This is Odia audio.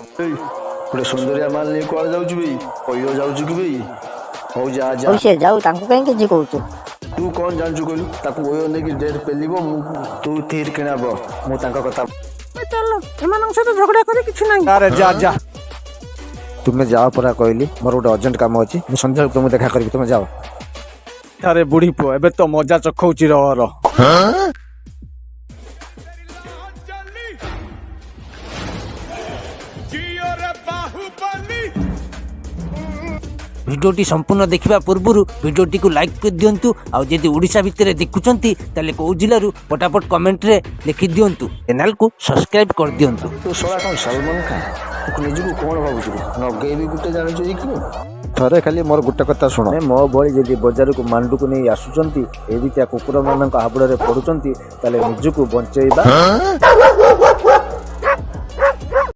ଏଇ, ଗୋଟେ ସୁନ୍ଦରିଆ ମାଲ ନେଇ କୁଆଡେ ଯାଉଛୁ ବେ? ଅಯ್ୟ ଯାଉଛୁ କି ବେ? ହଉ ଯା ଯା। ହଉ ସେ ଯାଉ, ତାଙ୍କୁ କାହିଁ କିଛି କହୁଛୁ? ତୁ କଣ ଜାଣିଛୁ କହିଲୁ? ତାକୁ ଓୟ ନେଇକି ଡେଟ୍ ପେଲିବ। ମୁଁ ତୁ ଥିର କିଣାବ, ମୁଁ ତାଙ୍କ କଥା। ଚାଲ, ଏମାନଙ୍କ ସହିତ ଝଗଡ଼ା କରି କିଛି ନାହିଁ। ଆରେ ଯା ଯା। ତୁମେ ଯାଅ ପରା କହିଲି, ମୋର ଗୋଟେ ଅର୍ଜେଣ୍ଟ କାମ ଅଛି। ମୁଁ ସନ୍ଧ୍ୟାବେଳକୁ ତୁମକୁ ଦେଖା କରିବି, ତୁମେ ଯାଅ। ଆରେ ବୁଢୀ ପୁଅ, ଏବେ ତ ମଜା ଚଖଉଛି, ରହ ରହ। ଭିଡ଼ିଓଟି ସମ୍ପୂର୍ଣ୍ଣ ଦେଖିବା ପୂର୍ବରୁ ଭିଡ଼ିଓଟିକୁ ଲାଇକ୍ କରିଦିଅନ୍ତୁ, ଆଉ ଯଦି ଓଡ଼ିଶା ଭିତରେ ଦେଖୁଛନ୍ତି ତାହେଲେ କେଉଁ ଜିଲ୍ଲାରୁ ଫଟାଫଟ କମେଣ୍ଟରେ ଲେଖିଦିଅନ୍ତୁ। ଚ୍ୟାନେଲକୁ ସବସ୍କ୍ରାଇବ୍ କରିଦିଅନ୍ତୁ। ତୁ ଶଳା କଣ ସଲମାନ ଖାନ? ତୁ ନିଜକୁ କଣ ଭାବୁଛୁ? ନଗେଇବି ଗୋଟେ, ଜାଣିଛୁ କି? ଥରେ ଖାଲି ମୋର ଗୋଟେ କଥା ଶୁଣ। ମୋ ଭଳି ଯଦି ବଜାରକୁ ମାଣ୍ଡୁକୁ ନେଇ ଆସୁଛନ୍ତି, ଏମିତିଆ କୁକୁରମାନଙ୍କ ହାବୁଡ଼ରେ ପଡ଼ୁଛନ୍ତି, ତାହେଲେ ନିଜକୁ ବଞ୍ଚେଇବା